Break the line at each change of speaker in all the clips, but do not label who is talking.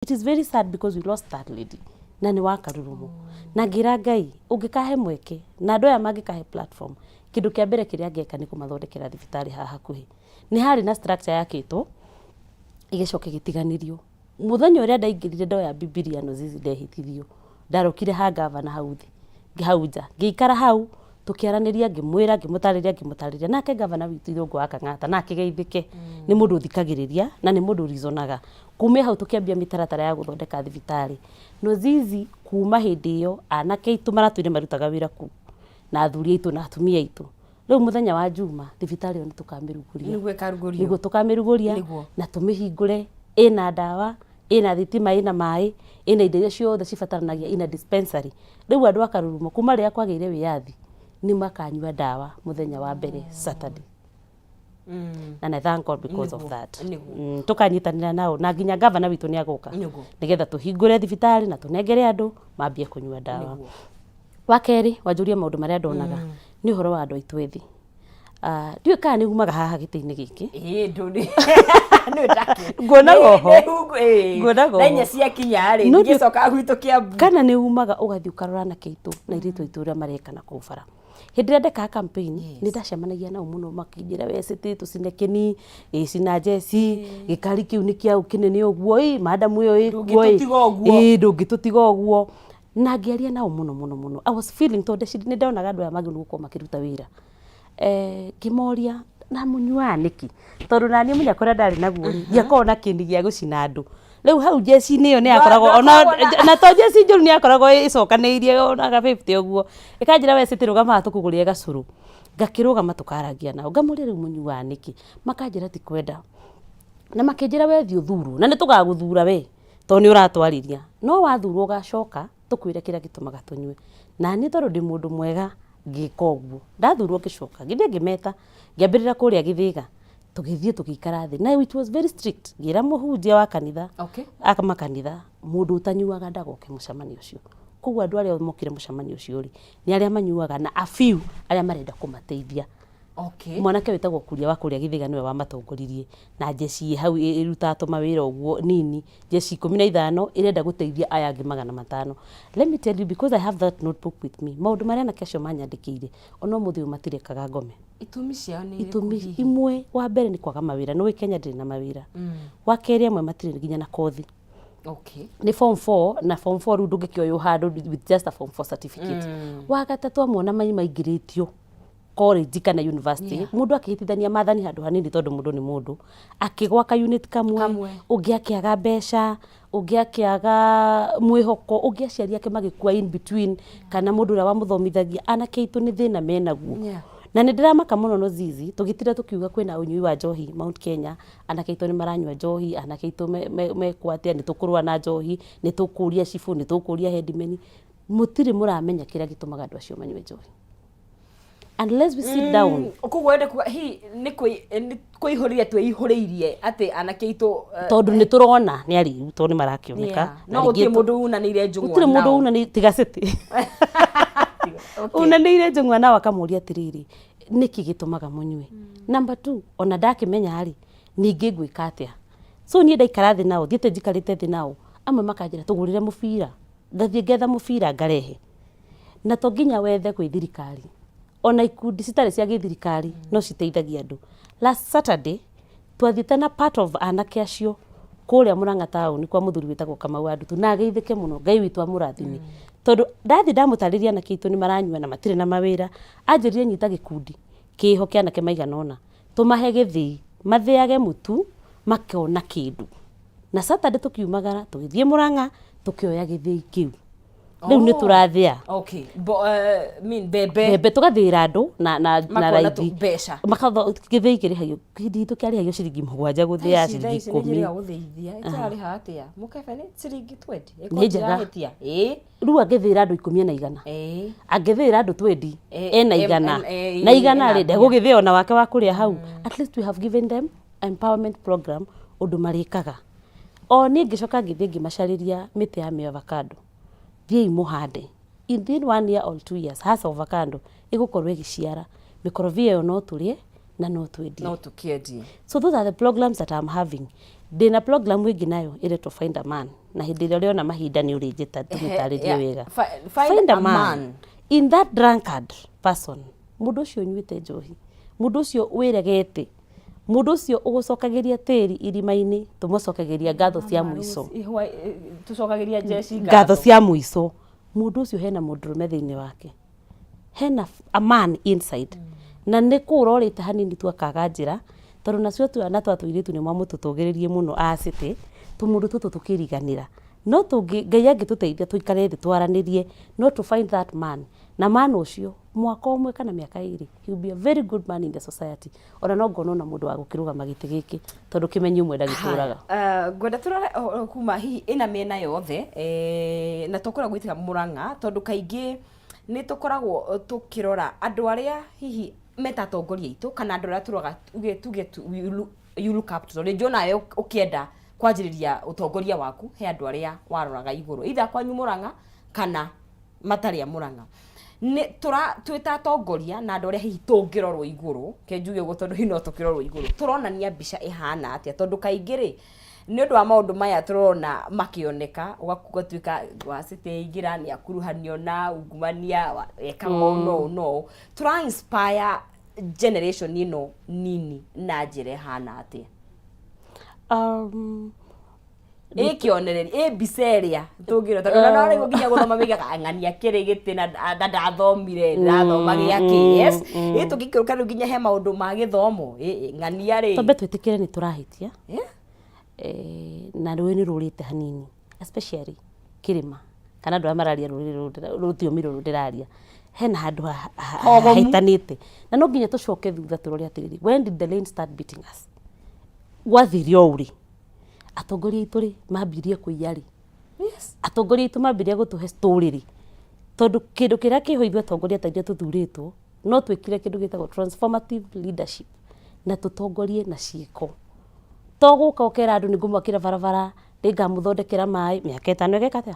It is very sad because we lost that lady na nĩ wa Karurumo. Na ngĩra Ngai ũngĩkahe mweke na andũ aya mangĩkahe platform, kĩndũ kĩa mbere kĩrĩa ngeka nĩ kũmathondekera thibitarĩ haha hakuhĩ. Nĩ harĩ na structure yakĩtwo ĩgĩcoka ĩgĩtiganĩrio. Mũthenya ũrĩa ndaingĩrire ndoya Bibilia Nozizi ndehĩtithio, ndarokire ha ngavana hau thĩ, hau nja, ngĩikara hau tũkĩaranĩria, ngĩmwĩra, ngĩmũtarĩria, ngĩmũtarĩria, nake ngavana witũ Irũngũ wa Kang'ata na akĩgeithĩke, nĩ mũndũ ũthikagĩrĩria na nĩ mũndũ ũrizonaga. Kumia hau tũkĩambia mĩtaratara ya gũthondeka thibitarĩ. Nozizi kuma hĩndĩ ĩyo anake aitũ maratũire marutaga wĩra kũu na athuri aitũ na atumia aitũ. Rĩu mũthenya wa Juma thibitarĩ ĩyo nĩ tũkamĩrugũria.
Nĩguo ĩkarugũrio.
Nĩguo tũkamĩrugũria
Nĩguo.
na tũmĩhingũre ĩna ndawa, ĩna thitima, ĩna maĩ, ĩna indo iria ciothe cibataranagia ina dispensary. Rĩu andũ a Karurumo kuma rĩrĩa kwagĩire wĩyathi nĩ makanyua ndawa mũthenya wa mbere Saturday. And I thank God because of
Nĩguo,
that.
nĩguo.
Tũkanyitanĩra nao na nginya gavana witũ nĩ agoka
Nĩguo.
nĩgetha tũhingũre thibitarĩ na tũnengere andũ mambie kũnyua ndawa.
Nĩguo.
Wa kerĩ wanjũria maũndũ marĩa ndonaga nĩ ũhoro wa andũ aitũ ethĩ. Ah, ndiũĩ kana nĩ umaga haha gĩtĩ-inĩ gĩkĩ.
Ĩĩ, ndũrĩ. Nĩ ndakĩ.
Nguonaga oho.
Nĩ hungu, ĩĩ.
Nguonaga
Thaa inya
oho.
ciakinya rĩ,
No ndiũ-
ndigĩcoka gwitũ Kĩambu.
Kana nĩ umaga ũgathiĩ ũkarora anake aitũ na airĩtu aitũ ũrĩa mareka na kũu bara. Hĩndĩ ĩrĩa ndekaga campaign nĩ ndacemanagia nao mũno makĩnjĩra we cĩtĩ tũcine kĩni, ĩ cina njeci, gĩkari kĩu nĩ kĩaũ kĩnene ũguo, ĩ madam ĩyo ĩ kuo ĩ.
Ndũngĩtũtiga ũguo.
Ĩ ndũngĩtũtiga ũguo. Na ngĩaria nao mũno mũno mũno. I was feeling tondũ nĩ ndonaga andũ aya magĩrĩirwo gũkorwo makĩruta wĩra. Ngĩmoria na mũnyuaga nĩkĩ? Tondũ naniĩ mũnya kũrĩa ndarĩ naguo rĩ, ndiakoragwo na kĩni gĩa gũcina andũ. Rĩu hau njeci-inĩ ĩyo nĩ yakoragwo ona na to njeci njũru nĩ yakoragwo ĩcokanĩirie ona ga 50 ũguo. Ĩkanjĩra we cĩtĩ rũgama haha tũkũgũrĩre gacũrũ. Ngakĩrũgama tũkaragia nao. Ngamũria rĩu mũnyuaga nĩkĩ? Makanjĩra ti kwenda. Na makĩnjĩra we thiĩ ũthurwo na nĩ tũgagũthura we tondũ nĩ ũratwarĩria. No wathurwo ũgacoka tũkwĩre kĩrĩa gĩtũmaga tũnyue. Na niĩ tondũ ndĩ mũndũ mwega ngĩka ũguo. Ndathurwo ngĩcoka ngĩthiĩ ngĩmeta ngĩambĩrĩra kũrĩa Gĩthĩga. Tũgĩthiĩ tũgĩikara thĩ na it was very strict. Ngĩra mũhunjia wa kanitha a makanitha mũndũ ũtanyuaga ndagoke mũcemanio ũcio. Koguo andũ arĩa mokire mũcemanio ũcio rĩ, nĩ arĩa manyuaga na a few arĩa marenda kũmateithia. Mwanake wĩtagwo Kuria wa kũrĩa Gĩthĩga nĩwe wamatongoririe na njeci ĩ hau ĩrutaga tũmawĩra ũguo nini, njeci 15 ĩrenda gũteithia aya angĩ 500. Let me tell you because I have that notebook with me, maũndũ marĩa anake acio manyandĩkĩire ona ũmũthĩ ũyũ matirekaga ngome.
Itũmi ciao nĩ irĩkũ
Itũmi
hihi?
imwe wa mbere nĩ kwaga mawĩra, nĩ ũĩ Kenya ndĩrĩ na mawĩra. Wa kerĩ amwe matirĩ nginya na kothi. Nĩ form 4 na form 4 rĩu ndũngĩkĩoywo handũ with just a form 4 certificate. Wa gatatũ amwe ona maingĩrĩtio college kana university mũndũ akĩhĩtithania mathani handũ hanini tondũ mũndũ nĩ mũndũ akĩgwa ka unit kamwe,
Kamwe.
ũngĩ akĩaga mbeca, ũngĩ akĩaga mwĩhoko, ũngĩ aciari ake magĩkua in between kana mũndũ ũrĩa wamũthomithagia. Anake aitũ nĩ thĩna menaguo. Na nĩ ndĩramaka mũno no Zizi tũgĩtinda tũkiuga kwĩna ũnyui wa njohi Mount Kenya, anake aitũ nĩ maranyua njohi, anake aitũ mekwo atĩa, nĩ tũkũrũa na njohi, nĩ tũkũria cibũ, nĩ tũkũria headman. Mũtirĩ mũramenya kĩrĩa gĩtũmaga andũ acio manyue njohi. Unless we sit down.
Koguo wenda kuga hihi nĩ kwĩihũrĩria twĩihũrĩirie atĩ anake aitũ
Tondũ nĩ tũrona nĩ arĩu tondũ nĩ marakĩoneka.
No gũtirĩ mũndũ unanĩire njũng'wa
Gũtirĩ mũndũ
nao.
unanĩire tiga city. Unanĩire njũng'wa nao akamũria atĩrĩrĩ, nĩkĩ gĩtũmaga mũnyue? Number two, ona ndakĩmenya rĩ, ningĩ ngwĩka atĩa? So niĩ ndaikara thĩ nao, thiĩte njikarĩte thĩ nao, amwe makanjĩra tũgũrĩre mũbira. Ngathiĩ ngetha mũbira ngarehe. Na to nginya wethe gwĩ thirikari, ona ikundi citarĩ cia gĩthirikari no citeithagia andũ. Last Saturday, twathiĩte na part of anake acio kũrĩa Mũrang'a taũni kwa mũthuri wĩtagwo Kamau wa Ndutu na ageithĩke mũno, Ngai witũ amũrathime. Tondũ ndathiĩ ndamũtarĩria anake aitũ nĩ maranyua na matirĩ na mawĩra, anjĩrire nyita gĩkundi kĩho kĩa anake maigana ũna, tũmahe gĩthĩi, mathĩage mũtu, makona kĩndũ. Na Saturday tũkiumagara, tũgĩthiĩ Mũrang'a, tũkĩoya gĩthĩi kĩu. Rĩu nĩ tũrathĩa.
Okay. Bo, mean mbembe.
Mbembe tũgathĩĩra andũ na
Makona
raithi.
mbeca.
Makatho gĩthĩi kĩrĩhagio kĩndũ gitũ kĩarĩhagio ciringi 7 gũthĩa ciringi 10.
Nĩ gũthĩithia. Ĩtararĩha atĩa? Mũkebe nĩ ciringi 20.
Nĩ njega.
Ĩhĩtia. Ĩĩ.
Rĩu angĩthĩĩra andũ 10 ena 100.
Ĩĩ.
Angĩthĩĩra andũ 20 ena 100. Na
ena
100 rĩ
mbia.
ndegũgĩthĩa ona wake wa kũrĩa hau. At least we have given them empowerment program ũndũ marĩkaga. O niĩ ngĩcoka ngĩthiĩ ngĩmacarĩria mĩtĩ ya mĩavocado. Thiĩi mũhande. Within one year or 2 years, Hass avocado ĩgũkorwo ĩgĩciara. Mĩkorobia ĩyo no tũrĩe na no twendie.
No tũkĩendie.
So those are the programs that I'm having. Ndĩna program ĩngĩ nayo ĩretwo Find a Man, na hĩndĩ ĩrĩa ũrĩona mahinda nĩ ũrĩnjĩta tũmĩtarĩrie wega.
Find a man.
In that drunkard person, mũndũ ũcio ũnyuĩte njohi, mũndũ ũcio wĩregete, mũndũ ũcio ũgũcokagĩria tĩri irima-inĩ, tũmũcokagĩria ngatho cia mũico.
Tũcokagĩria jeshi
Ngatho cia mũico. Mũndũ ũcio hena mũndũrũme thĩinĩ wake, hena a man inside, na nĩ kũũra orĩte hanini tu akaga njĩra, tondũ nacio twana twa tũirĩtu nĩ mwamũtũtũgĩrĩrie mũno a city, tũmũndũ tũtũ tũkĩriganĩra. No tũngĩ, Ngai angĩtũteithia tũikare thĩ twaranĩrie, no to find that man, na man ũcio mwaka ũmwe kana mĩaka 2, he will be a very good man in the society. Ona no ngona ona mũndũ wa gũkĩrũgama gĩtĩ gĩkĩ, tondũ kĩmenyi ũmwe ndagĩtũraga.
Ngwenda tũrore kuma hihi ĩna mĩena yothe, na tũkoragwo gwĩtĩka Mũrang'a, tondũ kaingĩ nĩ tũkoragwo tũkĩrora andũ arĩa hihi meta atongoria aitũ kana andũ arĩa tũroraga, tuge you look up to, tondũ nĩ nawe ũkĩenda kwanjĩrĩria ũtongoria waku he andũ arĩa waroraga igũrũ, either kwanyu Mũrang'a kana matarĩ a Mũrang'a. Nĩ tũra twĩ ta atongoria na andũ arĩa hihi tũngĩrorwo igũrũ, ke njuge ũguo tondũ hihi no tũkĩrorwo igũrũ, tũronania mbica ĩhana atĩa? Tondũ kaingĩ rĩ, nĩ ũndũ wa maũndũ maya tũrona makĩoneka, ũgatuĩka wacĩte aingĩra nĩ akuruhanio na ungumania, ekaga ũũ no ũũ no ũũ. Tũra inspire generation ĩno nini na njĩra ĩhana atĩa? Ĩ kĩonereria, ĩ mbica ĩrĩa tũngĩrora, tondũ ona no rĩu nginya gũthoma wĩgaga ng'ania kĩrĩ gĩtĩ na ndathomire, ndathoma gĩa kĩ. Yes, ĩ tũngĩkĩũka rĩu nginya he maũndũ ma gĩthomo, ĩ ng'ania rĩ.
Twambe twĩtĩkĩre nĩ tũrahĩtia, na rũĩ nĩ rũrĩte hanini, especially kĩrĩma kana andũ arĩa mararia rũrĩrĩ rũrũ, rũthiomi rũrũ ndĩraria, hena handũ hahĩtanĩte, na no nginya tũcoke thutha tũrore atĩrĩrĩ, when did the rain start beating us? Gwathire ũũ rĩ? Atongoria aitũ rĩ, mambirie kũiya rĩ? Atongoria aitũ mambirie gũtũhe story rĩ? Tondũ kĩndũ kĩrĩa kĩho ithuĩ atongoria ta ithuĩ tũthurĩtwo, no twĩkire kĩndũ gĩtagwo transformative leadership, na tũtongorie na ciĩko. To gũka ũkera andũ nĩ ngũmwakĩra barabara, nĩ ngamũthondekera maĩ, mĩaka 5 ĩgeka atĩa?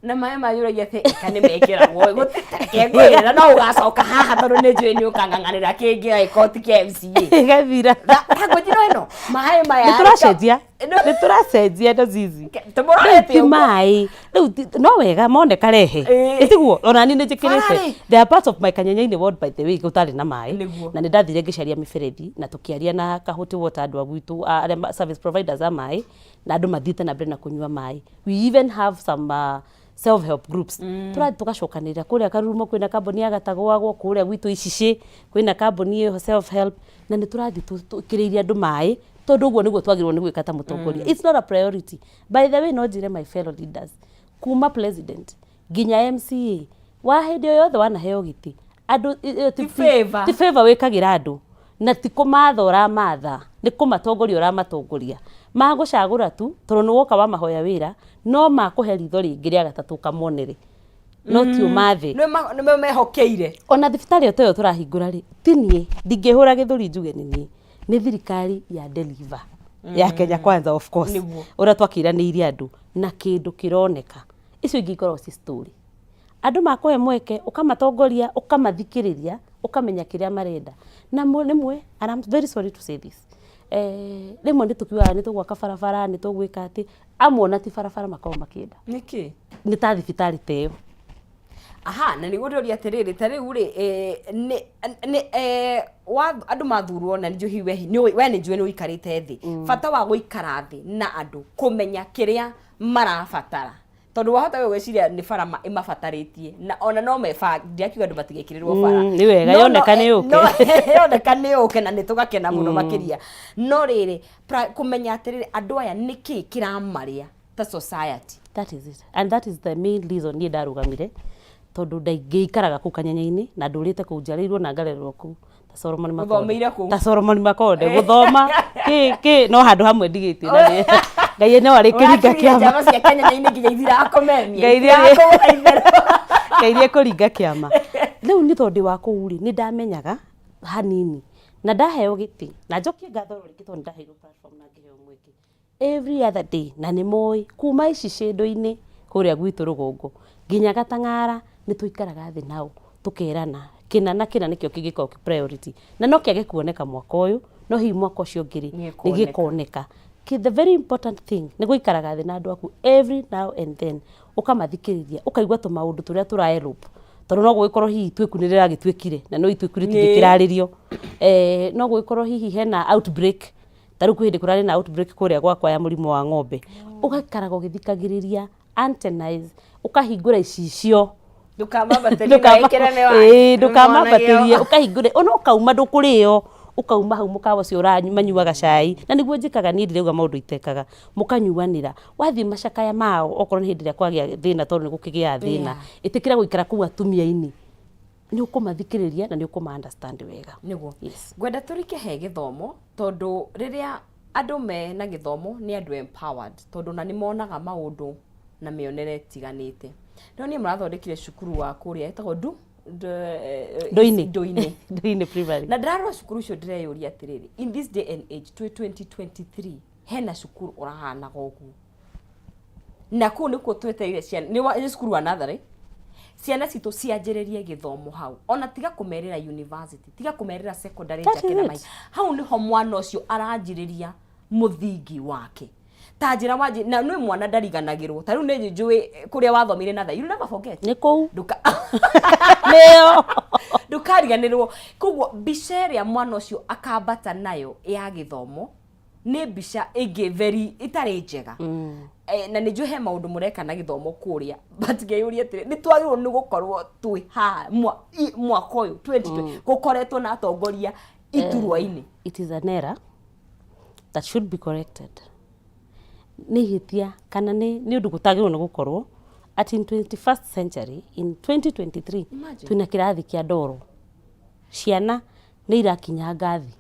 Na maĩ mayũragia atĩ ĩka nĩ mekĩragwo gũtirĩ ngwĩra, no ũgacoka haha tondũ nĩ njũĩ nĩ ũkang'ang'anĩra kĩngĩ angĩkorwo ti kĩa MCA.
Ĩgathira.
Tangũnjĩra ĩno maĩ maya.
Nĩ tũracenjia, nĩ tũracenjia ndo zizi.
Tũmũrorete.
Ti maĩ rĩu no wega moneka rehe. Ĩtiguo ona niĩ nĩ njĩkĩrĩte. They are part of my Kanyenyainĩ ward, by the way, gũtarĩ na maĩ, na nĩ ndathire ngĩcaria mĩberethi na tũkĩaria na Kahuti Water, andũ a gwitũ arĩa service providers a maĩ, na andũ mathiĩte na mbere na kũnyua maĩ. We even have some self help groups. Tũrathiĩ tũgacokanĩrĩra kũrĩa Karurumo, kwĩna kambuni ya Gatagwagwo, kũrĩa gwitũ Icicĩ kwĩna kambuni ĩyo self help, na nĩ tũrathiĩ tũkĩrĩirie andũ maĩ, tondũ ũguo nĩguo twagĩrĩirwo nĩ gwĩka ta mũtongoria. It's not a priority, by the way. No njĩre my fellow leaders, kuma president nginya MCA wa hĩndĩ o yothe wanaheo gĩtĩ, andũ
ti favor.
Ti favor wĩkagĩra andũ, na ti kũmatha ũramatha, nĩ kũmatongoria ũramatongoria. Magũcagũra tu tondũ nĩ woka wamahoya wĩra, no makũhe ritho rĩngĩ rĩa gatatũ ũkamonere, no ti ũmathe.
Nĩ mehokeire.
Ona thibitarĩ o ta ĩyo tũrahingũra rĩ, ti niĩ, ndingĩhũra gĩthũri njuge nĩ niĩ, nĩ thirikari ya deliver ya Kenya Kwanza, of course, ũrĩa twakĩranĩirie andũ na kĩndũ kĩroneka. Icio ingĩ ikoragwo ci story. Andũ makũhe mweke, ũkamatongoria, ũkamathikĩrĩria, ũkamenya kĩrĩa marenda. Na rĩmwe, and I'm very sorry to say this, rĩmwe nĩ tũkiugaga nĩ tũgwaka barabara, nĩ tũgwĩka atĩ, amwe ona ti barabara makoragwo makĩenda.
Nĩkĩ?
Nĩ ta thibitarĩ ta ĩyo.
Aha, na nĩguo ndĩroria atĩrĩrĩ, ta rĩu rĩ, nĩ andũ mathurwo, na nĩnjũĩ hihi we nĩ njũĩ nĩ ũikarĩte thĩ, bata wa gũikara thĩ na andũ kũmenya kĩrĩa marabatara, tondũ wahota we gwĩciria nĩ bara ĩmabatarĩtie, na ona no mebanga, ndirakiuga andũ matigekĩrĩrwo bara.
Nĩ wega, yoneka nĩ yũke.
Yoneka nĩ yũke, na nĩ tũgakena mũno makĩria. No rĩrĩ, kũmenya atĩrĩrĩ, andũ aya nĩkĩ kĩramarĩa ta society.
That is it, and that is the main reason niĩ ndarũgamire, tondũ ndaingĩikaraga kũu Kanyenyainĩ na ndũrĩte kũu, njiarĩirwo na ngarererwo kũu ta Solomon Makonde.
Ũthomeire kũu?
Ta Solomon Makonde, gũthoma kĩ kĩ no handũ hamwe ndigĩtie, na Ngai no arĩkĩringa kĩama.
Njama cia Kenya-inĩ nginya ithirakomemia.
Ngai nĩ ekũringa kĩama. Rĩu nĩ tondũ ndĩ wa kũu rĩ, nĩ ndamenyaga hanini na ndaheo gĩtĩ, na njokie ngatho rĩngĩ tondũ nĩ ndaheirwo platform na ngĩheo mweke every other day, na nĩ moĩ kuma icicĩndũ-inĩ kũrĩa gwitũ rũgongo nginya Gatang'ara, nĩ tũikaraga thĩ nao tũkerana kĩna na kĩna nĩkĩo kĩngĩkorwo kĩ priority, na no kĩage kuoneka mwaka ũyũ, no hihi mwaka ũcio ũngĩ rĩ, nĩ
Nĩgĩkuoneka.
Gĩkoneka. The very important thing nĩ gũikaraga thĩ na andũ aku every now and then, ũkamathikĩrĩria, ũkaigua tũmaũndũ tũrĩa tũra elope, tondũ no gũgĩkorwo hihi ituĩku nĩ rĩragĩtuĩkire na no ituĩku rĩtingĩkĩrarĩrio. No gũgĩkorwo hihi hena outbreak, ta rĩu kwĩ hĩndĩ kũrarĩ na outbreak kũrĩa gwakwa ya mũrimũ wa ng'ombe. Ũgaikaraga ũgĩthikagĩrĩria, antennaes, ũkahingũra icicio.
Ndũkamambatĩrie na wĩkĩre mĩwani.
Ĩĩ, ndũkamambatĩrie, ũkahingũra ona ũkauma ndũkũrĩo, ũkauma hau mũkawa ũcio manyuaga cai, na nĩguo njĩkaga niĩ, ndirauga maũndũ itekaga, mũkanyuanĩra. Wathiĩ macakaya mao, okorwo nĩ hĩndĩ ĩrĩa kwagĩa thĩna, tondũ nĩ gũkĩgĩaga thĩna, ĩtĩkĩra gũikara kũu atumia-inĩ, nĩ ũkũmathikĩrĩria na nĩ ũkũma understand wega.
Nĩguo.
Yes.
Ngwenda tũrike he gĩthomo, tondũ rĩrĩa andũ me na gĩthomo nĩ andũ empowered, tondũ na nĩ monaga maũndũ na mĩonere ĩtiganĩte. Rĩu niĩ mũrathondekire cukuru wa kũrĩa ĩtagwo ndu
Ndũinĩ.
Ndũinĩ.
Ndũinĩ Primary.
Na ndĩrarora cukuru ũcio ndĩreyũria atĩrĩrĩ, in this day and age, twĩ 2023, hena cukuru ũrahanaga ũguo? Na kũu nĩkuo twetereire ciana, nĩ cukuru wa natharĩ, ciana citũ cianjĩrĩrie gĩthomo hau. Ona tiga kũmerĩra university, tiga kũmerĩra secondary.
That is
Njake na
it.
mai hau nĩho mwana ũcio aranjĩrĩria mũthingi wake, ta njĩra wanjĩ na nĩ mwana ndariganagĩrwo. Ta rĩu nĩ njũĩ kũrĩa wathomire natharĩ, you never forget.
Nĩ kũu.
Nduka
Nĩyo.
Ndũkariganĩrwo. Koguo mbica ĩrĩa mwana ũcio akambata nayo ya gĩthomo nĩ mbica ĩngĩ very ĩtarĩ njega. Na nĩ njũĩ he maũndũ mũreka na gĩthomo kũrĩa, but ngeyũria atĩrĩ, nĩ twagĩrĩirwo nĩ gũkorwo twĩ haha mwaka ũyũ 2020 gũkoretwo na atongoria iturwa-inĩ?
It is an error that should be corrected. Nĩ ihĩtia kana nĩ ũndũ gũtagĩrĩirwo nĩ gũkorwo at in 21st century, in 2023.
Imagine.
Twĩna kĩrathi kĩa ndoro, ciana nĩ irakinya ngathi.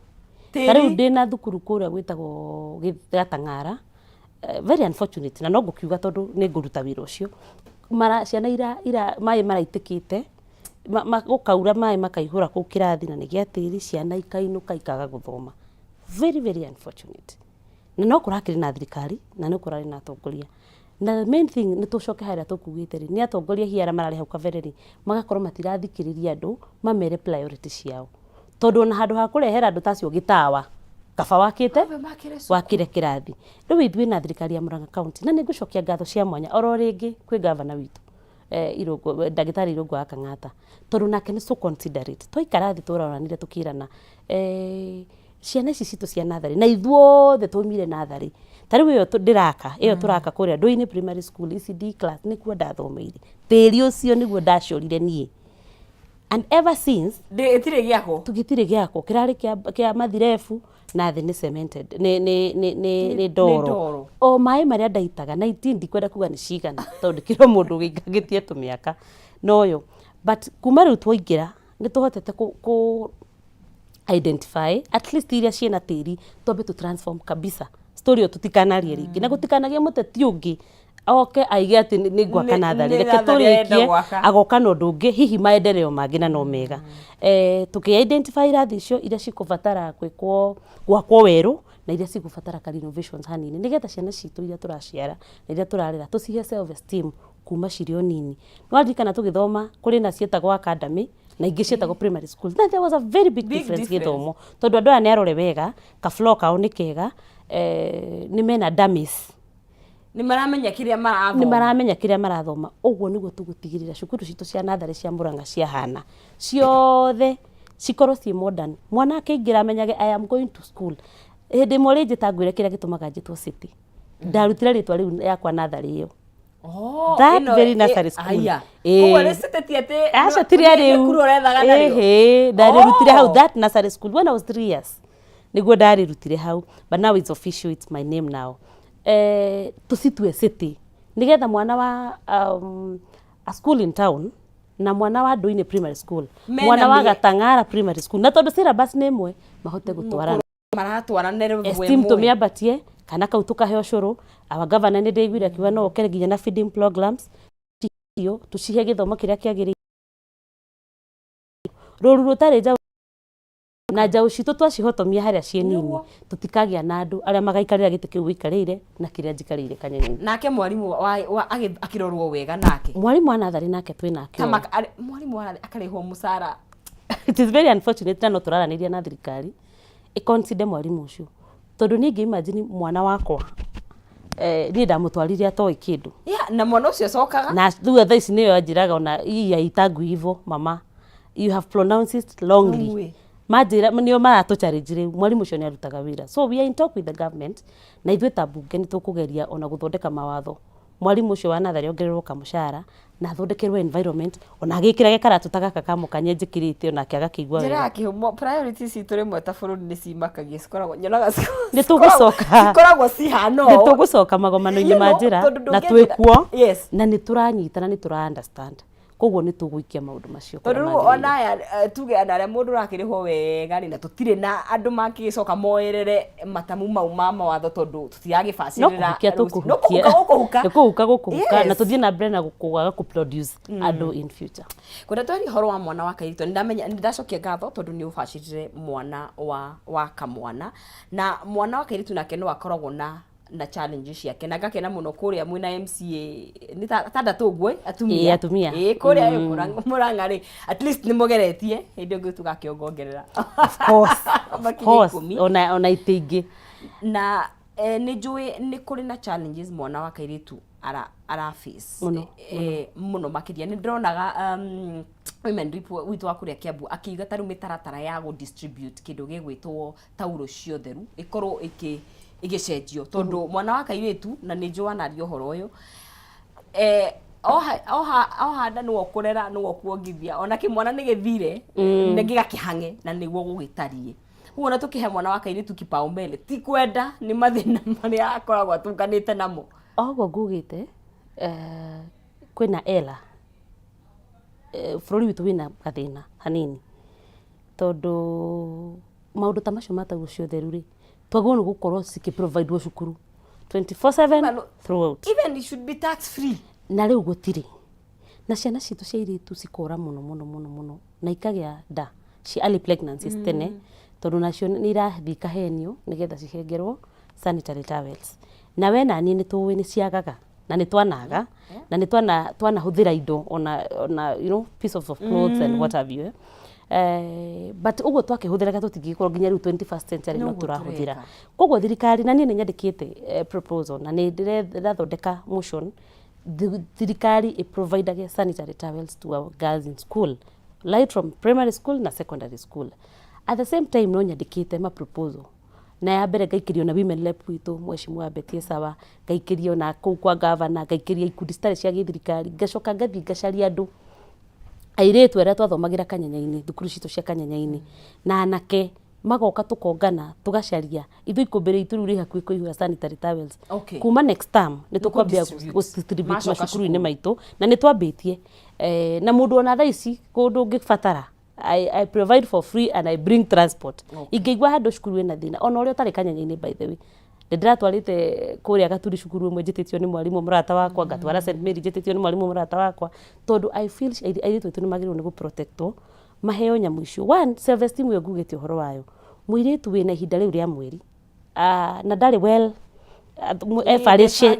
Tĩri.
Ta rĩu ndĩna thukuru kũrĩa gwĩtagwo Gatang'ara, very unfortunate, na no ngũkiuga tondũ nĩ ngũruta wĩra ũcio. Mara, ciana ira maĩ maraitĩkĩte, gũkaura maĩ makaihũra kũu kĩrathi, na nĩ gĩa tĩri, ciana ikainũka ikaga gũthoma. Very, very unfortunate. Na no kũrakĩrĩ na thirikari na no kũrarĩ na atongoria, na the main thing nĩ tũcoke harĩa tũkugĩte rĩ, nĩ atongoria hihi arĩa mararĩ hau kabere rĩ, magakorwo matirathikĩrĩria andũ mamere priority ciao, tondũ ona handũ ha kũrehera andũ ta acio gĩtawa, kaba wakĩte
Ambe makĩre cukuru.
Wakĩre kĩrathi. Rĩu ithuĩ na thirikari ya Murang'a County, na nĩ ngũcokia ngatho cia mwanya oro rĩngĩ kwĩ gavana witũ, Irũngũ, ndagĩtarĩ Irũngũ wa Kang'ata, tondũ nake nĩ so considerate. Twaikara thĩ, tũraranire, tũkĩrana, ciana ici citũ cia natharĩ, na ithuothe twaumire natharĩ, ta rĩu ĩyo ndĩraka, ĩyo tũraka kũrĩa Ndũinĩ Primary School, ECD class, nĩkuo ndathomeire. Tĩri ũcio nĩguo ndacorire niĩ, and ever since
Ĩtirĩ gĩakwo.
Tũgĩtirĩ gĩakwo, kĩrarĩ kĩa mathirebu na thĩ nĩ cemented, nĩ ndoro.
Ndoro.
O maĩ marĩa ndaitaga na iti ndikwenda kuga nĩ cigana, tondũ ndĩkĩrĩ o mũndũ ũgĩingangĩtie tũmĩaka noyo, but kuma rĩu twaingĩra nĩ tũhotete kũ identify at least iria ciĩna tĩri, twambe tũ transform kabisa story ĩyo, tũtikanarie rĩngĩ na gũtikanagie mũteti ũngĩ oke aige atĩ nĩ ngwaka natharĩ.
Nĩ
Reke
natharĩ arenda
tũrĩkie
gwaka.
Agoka na ũndũ ũngĩ, hihi maendeleo mangĩ na no mega. Tũkĩ identify irathi icio iria cikũbatara gwĩkwo, gwakwo werũ, na iria cigũbatara ka renovations hanini, nĩgetha ciana citũ iria tũraciara na iria tũrarera tũcihe self esteem kuma cirĩ o nini. Nĩwaririkana tũgĩthoma kũrĩ na ciĩtagwo academy na ingĩ ciĩtagwo primary school, na there was a very big
Big
difference
difference.
gĩthomo, tondũ andũ aya nĩ arore wega, ka floor kao nĩ kega, nĩ mena dummies.
Nĩ maramenya kĩrĩa marathoma.
Nĩ maramenya kĩrĩa marathoma. Ũguo nĩguo tũgũtigĩrĩra cukuru citũ cia natharĩ cia Murang'a ciahana ciothe cikorwo ciĩ modern. Mwana akĩingĩra amenyage, "I am going to school." Hĩndĩ ĩmwe rĩnjĩta ngwĩre kĩrĩa gĩtũmaga njĩtwo City, ndarutire rĩtwa rĩu yakwa natharĩ ĩyo.
Oh,
That
ĩno
very nursery school.
Aya.
Ĩĩ.
Koguo nĩ city ti atĩ
Aca, ti rĩa
nĩ
rĩu.
kura ũrethaga narĩo.
Ĩhĩ, ndarĩrutire hau.
Oh.
That nursery school when I was 3 years nĩguo ndarĩrutire hau, but now it's official, it's my name now. Tũcitue city nĩgetha mwana wa a school in town na mwana wa Ndũinĩ Primary School,
Mena
mwana wa Gatang'ara Primary School, na tondũ syllabus nĩ ĩmwe, mahote gũtwarana.
Maratwarana level
Esteem
ĩmwe.
Tũmĩambatie kana kau tũkahe ũcũrũ. Our governor nĩ ndĩiguire akiuga no oke nginya na feeding programs irio, tũcihe gĩthomo kĩrĩa kĩagĩrĩire, rũru rũtarĩ njaũ na njaũ citũ twacihotomia harĩa ciĩ nini.
Nĩguo.
Tũtikagĩa na andũ arĩa magaikarĩra gĩtĩ kĩu wĩikarĩire na kĩrĩa njikarĩire kanyenyenyi.
Nake mwarimũ wa akĩrorwo wega nake.
Mwarimũ wa natharĩ nake twĩ nake.
Kama mwarimũ wa akarĩhwo mũcara.
It is very unfortunate, na no tũraranĩria na thirikari ĩconsider mwarimũ ũcio. Tondũ niĩ ngĩ imagine mwana wakwa, niĩ ndamũtwarire atoĩ kĩndũ.
Yeah, na mwana ũcio acokaga
Na rĩu thaa ici nĩyo anjĩraga ona hii haitagwi hivyo mama, you have pronounced it wrongly.
Wrong way.
Manjĩra nĩo maratũ challenge rĩu, mwarimũ ũcio nĩ arutaga wĩra. So we are in talk with the government, na ithuĩ ta mbunge nĩ tũkũgeria ona gũthondeka mawatho, mwarimũ ũcio wa natharĩ ongererwo kamũcara na athondekerwo environment, ona agĩkĩrage karatũ ta gaka ka mũkanye njĩkĩrĩte, onake agakĩigua
Njĩra
wega.
Ya kĩhumo, priorities citũ rĩmwe ta bũrũri nĩ cimakagia, cikoragwo nyonaga
Nĩ tũgũcoka.
Cikoragwo cihana
Nĩ
ũũ.
tũgũcoka magomano-inĩ
You
ma
know,
njĩra
tondũ
na
ndũngĩnjĩra-
twĩkuo na nĩ tũranyitana, nĩ tũra understand, koguo nĩ tũgũikia maũndũ macio
tondũ
kũrĩa
rĩu
magĩrĩire.
Ona aya tuge ona arĩa mũndũ ũrakĩrĩhwo wega rĩ, na tũtirĩ na andũ mangĩgĩcoka moerere matamu mau ma mawatho, tondũ
No
tũtiragĩbacĩrĩra
kũhukia
rũciũ. No
tũkũhukia.
kũhuka gũkũhuka.
Nĩ kũhuka gũkũhuka na tũthiĩ na mbere na kwaga kũ produce andũ in future.
Kwenda twaria ũhoro wa mwana wa kairĩtu, nĩndamenya nĩndacokia ngatho tondũ nĩ ũbacĩrire mwana wa kamwana, na mwana wa kairĩtu nake no akoragwo na challenge ciake, na ngakena mũno kũrĩa mwĩna MCA nĩ atandatũ ũguo atumia.
Ĩĩ, atumia.
Ĩĩ, kũrĩa Mũrang'a rĩ, at least nĩ mũgeretie, hĩndĩ ĩngĩ tũgakĩongongerera.
Of course, of
Makinye
course.
10.
Ona itĩ ingĩ.
Na nĩ njũĩ nĩ kũrĩ na challenges mwana wa kairĩtu ara face.
Mũno.
Mũno makĩria nĩ ndĩronaga women rep witũ wa kũrĩa Kiambu akiuga ta rĩu mĩtaratara ya gũ distribute kĩndũ gĩgwĩtwo taurũ cia ũtheru ĩkorwo ĩgĩcenjio, tondũ mwana wa kairĩtu, na nĩ njũĩ wanaria ũhoro ũyũ, oha nda nĩwe ũkũrera, nĩwe ũkuongithia, ona kĩmwana nĩ gĩthire nĩ gĩgakĩhang'e, na nĩguo gũgĩtariĩ. Ũguo ona tũkĩhe mwana wa kairĩtu kipaumbele, ti kwenda, nĩ mathĩna marĩa akoragwo atũnganĩte namo.
Oguo ngugĩte, kwĩna ela, bũrũri witũ wĩna gathĩna hanini, tondũ maũndũ ta macio ma taurũ cia ũtheru rĩ, twagĩrĩirwo nĩ gũkorwo cikĩ-providwo cukuru 24/7 throughout.
Even it should be tax free.
Na rĩu gũtirĩ, na ciana citũ cia airĩtu cikora mũno mũno mũno mũno na ikagĩa nda cia early pregnancies tene, tondũ nacio nĩ irathiĩ ikahenio nĩgetha cihengerwo sanitary towels, na we na niĩ nĩ tũĩ nĩ ciagaga, na nĩ twanaga na nĩ twanahũthĩra indo ona piece of clothes and what have you. But ũguo twakĩhũthĩraga, tũtingĩgĩkorwo nginya rĩu 21st century no
Noguo
tũrahũthĩra.
tũreka.
Koguo thirikari, na niĩ nĩ nyandĩkĩte proposal na nĩ ndĩrathondeka motion, thirikari ĩ-providage sanitary towels to our girls in school right from primary school na secondary school. At the same time, no nyandĩkĩte ma proposal, na ya mbere ngaikĩrio na women rep witũ, Mheshimiwa Betty Sawa, ngaikĩrio na kũu kwa governor, ngaikĩria ikundi citarĩ cia gĩthirikari, ngacoka ngathiĩ ngacaria andũ airĩtu arĩa twathomagĩra Kanyanya-inĩ, thukuru citũ cia Kanyanya-inĩ, na anake magoka, tũkongana, tũgacaria. Ithuĩ ikũmbĩ rĩitũ rĩu rĩ hakuhĩ kũihũra sanitary towels. Kuma next term nĩ tũkwambia
Nĩkũ-distribute.
gũ-distribute
Macoka
macukuru-inĩ
cukuru.
Maitũ, na nĩ twambĩtie, na mũndũ ona thaa ici kũndũ ũngĩbatara, I provide for free and I bring transport. Ingĩigua handũ cukuru ĩna thĩna, ona ũrĩa ũtarĩ Kanyanya-inĩ, by the way, nĩ ndĩratwarĩte kũrĩa Gaturi cukuru ĩmwe njĩtĩtio nĩ mwarimũ mũrata wakwa, ngatwara St Mary njĩtĩtio nĩ mwarimũ mũrata wakwa, tondũ I feel airĩtu aitũ nĩ magĩrĩirwo nĩ gũ-protectwo, maheo nyamũ icio. One, self esteem ĩyo ngugĩte ũhoro wayo, mũirĩtu wĩna ihinda rĩu rĩa mweri, na ndarĩ well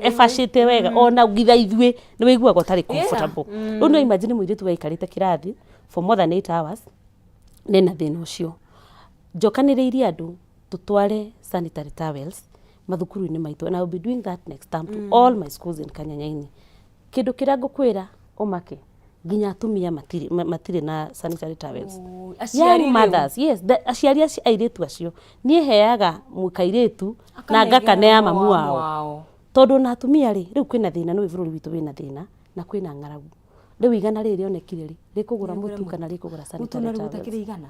ebacĩte wega, ona nginya ithuĩ nĩ wĩiguaga ũtarĩ comfortable. Rĩu no imagine mũirĩtu waikarĩte kĩrathi for more than 8 hours nena thĩna ũcio. Njokanĩrĩirie andũ tũtware sanitary towels mathukuru-inĩ maitũ, and I will be doing that next term to all my schools in Kanyanya-inĩ. Kĩndũ kĩrĩa ngũkwĩra ũmake, nginya atumia matirĩ na sanitary towels.
Aciari
Young
rĩu.
mothers, yes, aciari acio airĩtu acio, niĩ heaga kairĩtu na ngakanea mamu wao, tondũ ona atumia rĩ, rĩu kwĩna thĩna. Nĩũĩ bũrũri witũ wĩna thĩna na kwĩna ng'aragu. Rĩu 100 rĩrĩ rĩonekire rĩ, rĩkũgũra mũtu kana rĩkũgũra
Mũtu
sanitary
na rĩu
towels?
ũtakĩrĩ 100.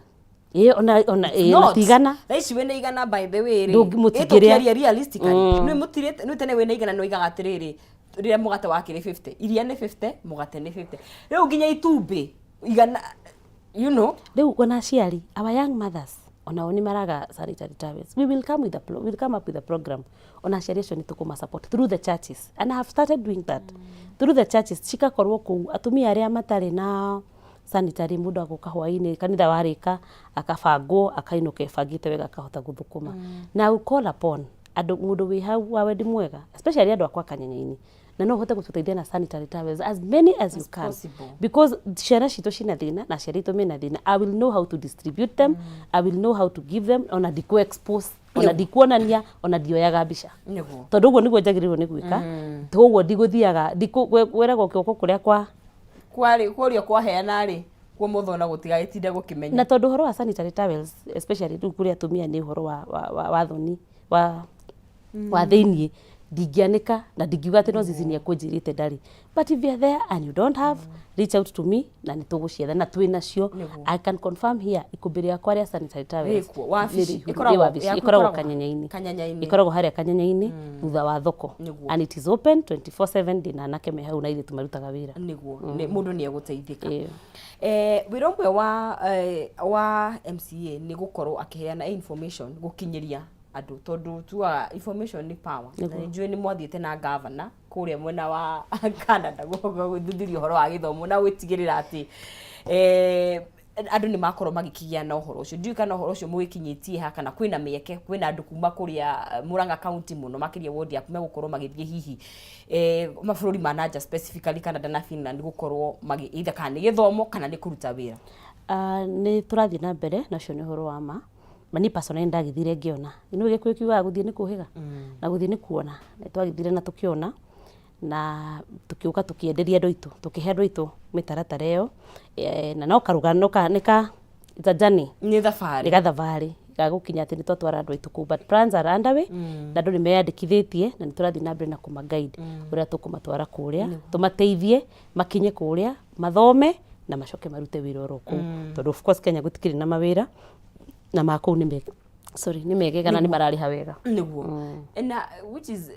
Ĩĩ, ona ĩĩ,
Not.
na ti 100.
Thaa ici wĩna 100, by the way rĩ,
Mũtingĩrĩa.
Tũkĩaria realistically, nĩ mũtirĩte nĩ tene wĩna 100 nĩ oigaga atĩrĩrĩ, rĩrĩa mũgate wakĩrĩ 50, iria nĩ 50, mũgate nĩ 50, rĩu nginya itumbĩ 100.
Rĩu ona aciari, our young mothers, onao nĩ maraga sanitary towels. We will come with a pro, we will come up with a program. Ona aciari acio nĩ tũkũma support through the churches, and I have started doing that through the churches. Cikakorwo kũu atumia arĩa matarĩ na sanitary, mũndũ agoka hwainĩ kanitha warĩka, akabangwo, akainũka ebangĩte wega, akahota gũthũkũma. Na I will call upon andũ, mũndũ wĩ hau wa wendi mwega, especially andũ akwa Kanyanya-inĩ. Na no ũhote gũtũteithia na sanitary towels, as many as you can,
possible.
Because ciana citũ cina thĩna na aciari aitũ mena thĩna. I will know how to distribute them, I will know how to give them, ona ndikũ expose, ona ndikuonania, ona ndioyaga mbica, tondũ ũguo nĩguo njagĩrĩirwo nĩ gwĩka. Koguo ndigũthiaga wĩragwo kĩoko kũrĩa kwa
Kwarĩ kũrĩa kwaheana rĩ kuo mũthũ ona gũtigagĩtinde gũkĩmenya.
Na tondũ ũhoro wa sanitary towels, especially rĩu kũrĩ atumia, nĩ ũhoro wa thoni wa thĩiniĩ. Ndingĩanĩka na ndingiuga atĩ no Zizi nĩ ekũnjĩrĩte ndarĩ, but if you are there and you don't have, reach out to me na nĩ tũgũcietha na twĩ nacio. I can confirm here, ikũmbĩ rĩakwa rĩa sanitary towels
Rĩkuo, wabici.
nĩ rĩihũru,
Ĩkoragwo-
rĩ wabici,
yaku
ĩkoragwo
ĩkoragwo-
Kanyanya-inĩ.
Kanyanya-inĩ.
Ĩkoragwo harĩa Kanyanya-inĩ thutha wa thoko. And it is open 24/7. Ndĩna anake me hau na airĩtu marutaga wĩra.
Nĩguo nĩ mũndũ nĩ egũteithĩka.
Ĩĩ.
Wĩra ũmwe wa MCA nĩ gũkorwo akĩheana information, gũkinyĩria andũ, tondũ tugaga information nĩ power. Na nĩ njũĩ nĩ mwathiĩte na gavana kũrĩa mwena wa Canada gũthuthuria ũhoro wa gĩthomo na gwĩtigĩrĩra atĩ andũ nĩ makorwo magĩkĩgĩa na ũhoro ũcio. Ndiũĩ kana ũhoro ũcio mũgĩkinyĩtie ha, kana kwĩna mĩeke, kwĩna andũ kuma kũrĩa Murang'a County, mũno makĩria ward yaku, megũkorwo magĩthiĩ hihi mabũrũri ma nanja, specifically Canada na Finland, gũkorwo magĩ either kana nĩ gĩthomo kana nĩ kũruta wĩra?
Ah, nĩ tũrathiĩ na mbere nacio, nĩ ũhoro wa ma. Ma niĩ personally ndagĩthire ngĩona, nĩ gĩkũyũ kiugaga gũthiĩ nĩ kũhĩga na gũthiĩ nĩ kuona. Nĩ twagĩthire na tũkĩona na tũkĩũka tũkĩenderia andũ aitũ, tũkĩhe andũ aitũ mĩtaratara ĩyo. Na no karũgano ka nĩ ka, it's a journey.
Nĩ thabarĩ.
Nĩ gathabarĩ ga gũkinya atĩ nĩ twatwara andũ aitũ kũu, but plans are underway na andũ nĩ meyandĩkithĩtie na nĩ tũrathiĩ na mbere na kũma guide ũrĩa tũkũmatwara kũrĩa, tũmateithie makinye kũrĩa, mathome na macoke marute wĩra oro kũu, tondũ of course Kenya gũtikĩrĩ na mawĩra na ma kũu nĩ mega, sorry, nĩ megega na nĩ mararĩha wega.
Nĩguo, na which is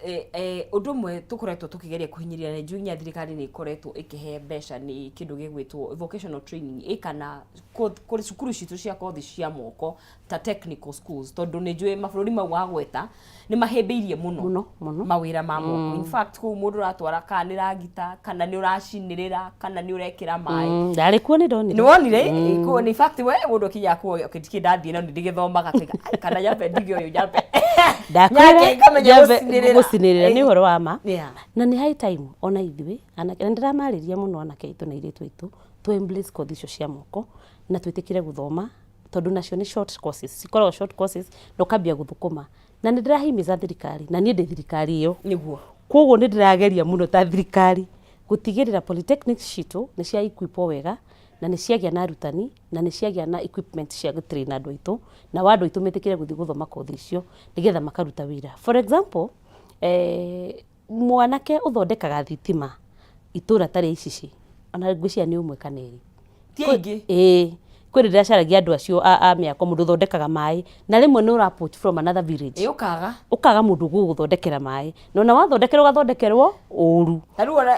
ũndũ ũmwe tũkoretwo tũkĩgeria kũhinyĩrĩria, na njũĩ nginya thirikari nĩ ĩkoretwo ĩkĩhe mbeca, nĩ kĩndũ gĩgwĩtwo vocational training, kana kũrĩ cukuru citũ cia kothi cia moko ta technical schools, tondũ nĩ njũĩ mabũrũri mau wagweta nĩ mahĩmbĩirie mũno
Mũno, mũno.
mawĩra ma moko. In fact, kũu mũndũ ũratwara kana nĩ ragita, kana nĩ ũracinĩrĩra, kana nĩ ũrekĩra maĩ.
Ndarĩ kuo, nĩ ndonire.
Nĩ wonire kuo? In fact, we mũndũ akinya kuo, okay, ndikĩ ndathiĩ no nĩ ndĩgĩthomaga kaiga, "Ai, kana nyambe ndige ũyũ, nyambe
Ndakwĩra
nyake ngamenya
nyambe
gũcinĩrĩra."
Gũcinĩrĩra nĩ ũhoro wa ma. Na nĩ high time ona ithuĩ anake, na ndĩramarĩria mũno anake aitũ na airĩtu aitũ, tũ embrace kothi icio cia moko na twĩtĩkĩre gũthoma, tondũ nacio nĩ short courses, cikoragwo short courses na ũkambia gũthũkũma. Na nĩ ndĩrahimiza thirikari, na niĩ ndĩ thirikari ĩyo, koguo nĩ ndĩrageria mũno ta thirikari gũtigĩrĩra polytechnics citũ nĩ cia equipwo wega na nĩ ciagĩa na arutani na nĩ ciagĩa na equipment cia gũtrain andũ aitũ, na wa andũ aitũ metĩkĩre gũthiĩ gũthoma kothi icio nĩgetha makaruta wĩra. For example, mwanake ũthondekaga thitima itũra ta rĩa Icici, ona ngwĩciria nĩ ũmwe kana ĩrĩ.
Ti aingĩ.
Ĩĩ, kwĩ rĩrĩa caragia andũ acio a mĩako, mũndũ ũthondekaga maĩ, na rĩmwe nĩ ũra poach from another village.
Ĩ, ũkaga.
Ũkaga mũndũ ũgũgũthondekera maĩ, na ona wathondekerwo ũgathondekerwo ũru.
Na rĩu ona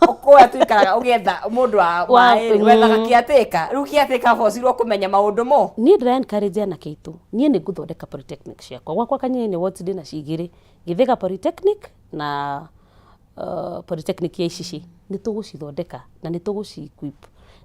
kũrĩa tũikaraga ũgĩetha mũndũ wa maĩ rĩ, wethaga caretaker. Rĩu caretaker abocirwo kũmenya maũndũ mo.
Niĩ ndĩra encourage anake aitũ. Niĩ nĩ ngũthondeka polytechnic ciakwa gwakwa Kanyeni wards. Ndĩna cigĩrĩ, Gĩthĩga Polytechnic na polytechnic ya Icici. Nĩ tũgũcithondeka na nĩ tũgũci equip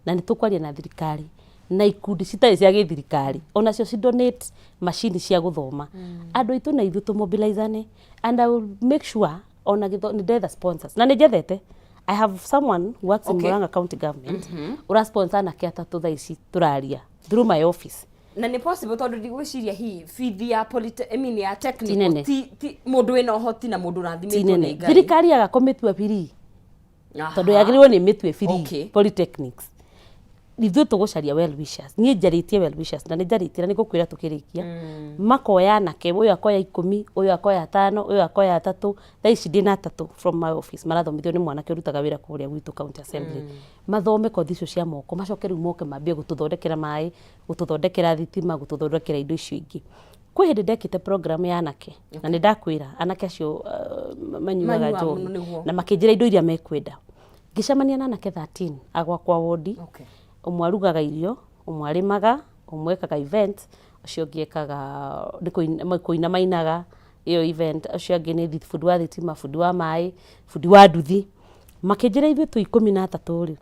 na nĩ tũkwaria na thirikari na ikundi citarĩ cia gĩthirikari onacio ci donate macini cia gũthoma andũ aitũ, na ithuĩ tũmobilizane, and I will make sure ona gĩtho nĩ ndetha sponsors na nĩ njethete. I have someone who works in Murang'a County Government ũra sponsor anake atatũ thaa ici tũraria through my office.
Na nĩ possible, tondũ ndigwĩciria hihi bithi ya I mean ya technical
Nene.
ti mũndũ wĩna ũhoti na mũndũ
Ti
ũrathimĩtwo
nene.
nĩ Ngai.
Thirikari yaga kũmĩtua free, tondũ yagĩrĩirwo nĩ mĩtue free polytechnics. Ithuĩ tũgũcaria well wishers. Niĩ njarĩtie well wishers na nĩ njarĩtie na nĩ ngũkwĩra tũkĩrĩkia, makoya anake, ũyũ akoya 10, ũyũ akoya atano, ũyũ akoya atatũ. Thaa ici ndĩna atatũ from my office marathomithio nĩ mwanake ũrutaga wĩra kũrĩa gwitũ county assembly, mathome kothi icio cia moko, macoke rĩu moke mambie gũtũthondekera maĩ, gũtũthondekera thitima, gũtũthondekera indo icio ingĩ. Kwĩ hĩndĩ ndekĩte program ya anake na nĩ ndakwĩra anake acio manyuaga
Manyuaga
njohi
mũno, nĩguo.
Na makĩnjĩra indo iria mekwenda. Ngĩcemania na anake 13 a gwakwa wondi. Ũmwe arugaga irio, ũmwe arĩmaga, ũmwe ekaga event, ũcio ũngĩ ekaga nĩ kũina mainaga ĩyo event, ũcio angĩ nĩ bundi wa thitima, bundi wa maĩ, bundi wa nduthi. Makĩnjĩra, ithuĩ twĩ 13 rĩ,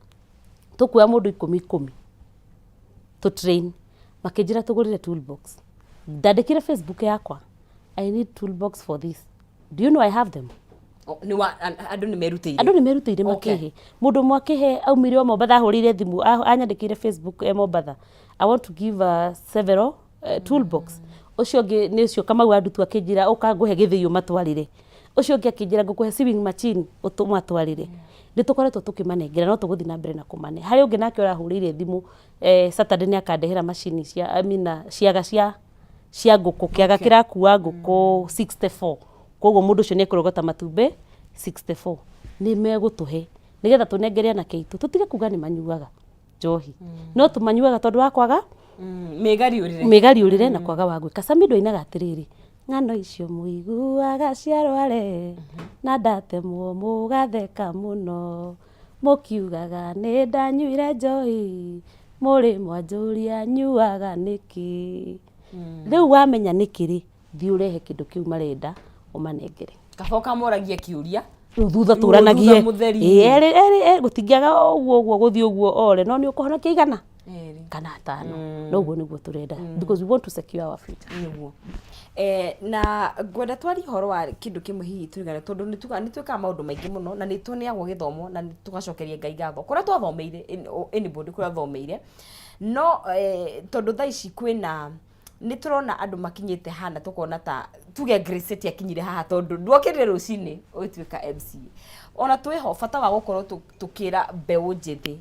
tũkuoya mũndũ ikũmi ikũmi tũ train. Makĩnjĩra tũgũrĩre toolbox. Ndandĩkire Facebook yakwa, "I need toolbox for this." Do you know I have them?
O, nĩ wa andũ nĩ merutĩire.
Andũ nĩ merutĩire. Makĩhe mũndũ ũmwe akĩhe aumire o Mombatha, ahũrĩire thimũ, anyandĩkĩire Facebook e Mombatha, "I want to give several toolbox." Ũcio ũngĩ nĩ ũcio Kamau wa Ndutu akĩnjĩra, "Ũka ngũhe gĩthĩi ũmatwarĩre." Ũcio ũngĩ akĩnjĩra, "Ngũkũhe sewing machine ũmatwarĩre." Nĩ tũkoretwo tũkĩmanengera, no tũgũthiĩ na mbere na kũmane. Harĩ ũngĩ nake ũrahũrĩire thimũ Saturday nĩ akandehera macini cia, I mean, ciaga cia ngũkũ, kĩaga kĩrakua ngũkũ 64. Koguo mũndũ ũcio nĩ ekũrogota matumbĩ 64. Nĩ megũtũhe nĩgetha tũnengere anake aitũ, tũtige kuga nĩ manyuaga njohi. No tũmanyuaga tondũ wa kwaga
Mĩgariũrĩre.
Mĩgariũrĩre na kwaga wa gwĩka. Samido ainaga atĩrĩrĩ, "Ng'ano icio mũiguaga cia rware na ndatemwo mũgatheka mũno, mũkiugaga nĩ ndanyuire njohi, mũrĩ mwanjũria nyuaga nĩkĩ?" Rĩu wamenya nĩkĩ rĩ, thiĩ ũrehe kĩndũ kĩu marenda ũmanengere.
Kaba ũkamoragia kĩũria.
Rĩu thutha tũranagie.
Thutha mũtheri.
Ĩĩ, erĩ erĩ erĩ, gũtingĩaga ũguo ũguo gũthiĩ ũguo ore, no nĩ ũkũhonokia 100
Erĩ.
kana 5. No ũguo nĩguo tũrenda, because we want to secure our future.
Nĩguo. Na ngwenda twarie ũhoro wa kĩndũ kĩmwe hihi tũrigane, tondũ nĩ tuga nĩ twĩkaga maũndũ maingĩ mũno na nĩ tũneagwo gĩthomo na nĩ tũgacokeria Ngai ngatho kũrĩa twathomeire, anybody kũrĩa athomeire. No tondũ thaa ici kwĩna nĩ tũrona andũ makinyĩte hana, tũkona ta tuge Grace City akinyire haha tondũ ndwokĩrire rũcinĩ ũgĩtuĩka MCA. Ona twĩho bata wa gũkorwo tũkĩra mbeũ njĩthĩ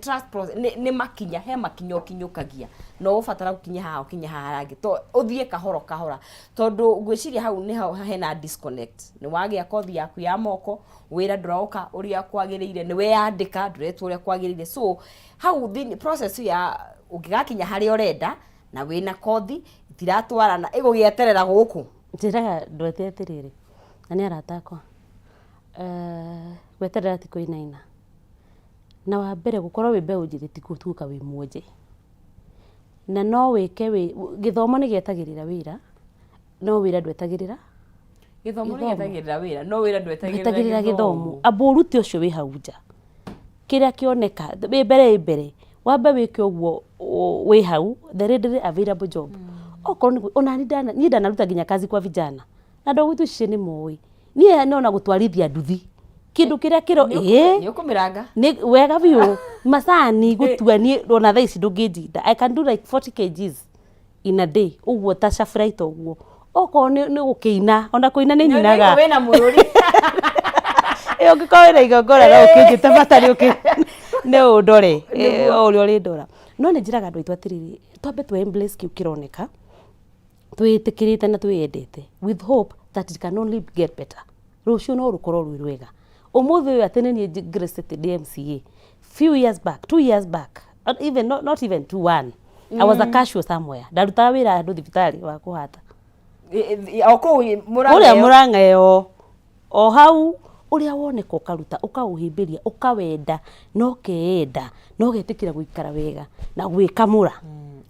trust process, nĩ makinya, he makinya ũkinyũkagia na ũgũbatara gũkinya haha, ũkinye haha hangĩ, to ũthiĩ kahora kahora, tondũ ngwĩciria hau nĩho hena disconnect. Nĩ wagĩa kothi yaku ya moko, wĩra ndũroka ũrĩa kwagĩrĩire, nĩ weyandĩka, ndũretwo ũrĩa kwagĩrĩire. So hau thĩinĩ process ya ũngĩgakinya harĩa ũrenda na wĩna kothi itiratwarana, ĩgũgĩeterera gũkũ.
Njĩraga andũ ethĩ atĩrĩrĩ, na nĩ arata akwa, gweterera ti kũinaina. Na wa mbere, gũkorwo wĩ mbeũ njĩthĩ ti gũtuĩka wĩ mwonje. Na no wĩke wĩ gĩthomo nĩ gĩetagĩrĩra wĩra, no wĩra ndwetagĩrĩra.
Gĩthomo nĩ gĩetagĩrĩra wĩra, no wĩra ndwetagĩrĩra.
Ndwetagĩrĩra gĩthomo. Amba ũrute ũcio wĩ hau nja, kĩrĩa kĩoneka wĩ mbere, ĩ mbere wambe wĩke ũguo wĩ hau, the readily available job. Okorwo nĩ ona niĩ ndanaruta nginya kazi kwa vijana, na andũ a gwitũ ici nĩ moĩ niĩ nona gũtwarithia nduthi, kĩndũ kĩrĩa kĩro ĩĩ.
Nĩ ũkũmĩranga.
Nĩ wega biũ, macani gũtua niĩ ona thaa ici ndũngĩnjinda. I can do like 40 kgs in a day, ũguo ta cafuraita ũguo. Okorwo nĩ gũkĩina, ona kũina nĩ nyinaga.
Wĩna mũrũri.
Ĩ, ũngĩkorwo wĩna igongona no ũkĩnjĩte bata nĩ ũkĩ nĩ ũndore o ũrĩa ũrĩndora. No nĩ njĩraga andũ aitũ atĩrĩrĩ, twambe tũ embrace kĩu kĩroneka, twĩtĩkĩrĩte na twĩyendete, with hope that it can only get better. Rũciũ no rũkorwo rwĩ rwega. Ũmũthĩ ũyũ atĩ nĩ niĩ Grace ndĩ MCA, few years back, 2 years back, not even, not even two, one, I was a casual somewhere. Ndarutaga wĩra handũ thibitarĩ wa kũhata.
O kũu Mũrang'a
kũrĩa
ĩyo.
Mũrang'a ĩyo, o hau ũrĩa woneka ũkaruta, ũkaũhĩmbĩria, ũkawenda na ũkeenda na ũgetĩkĩra gũikara wega na gwĩkamũra.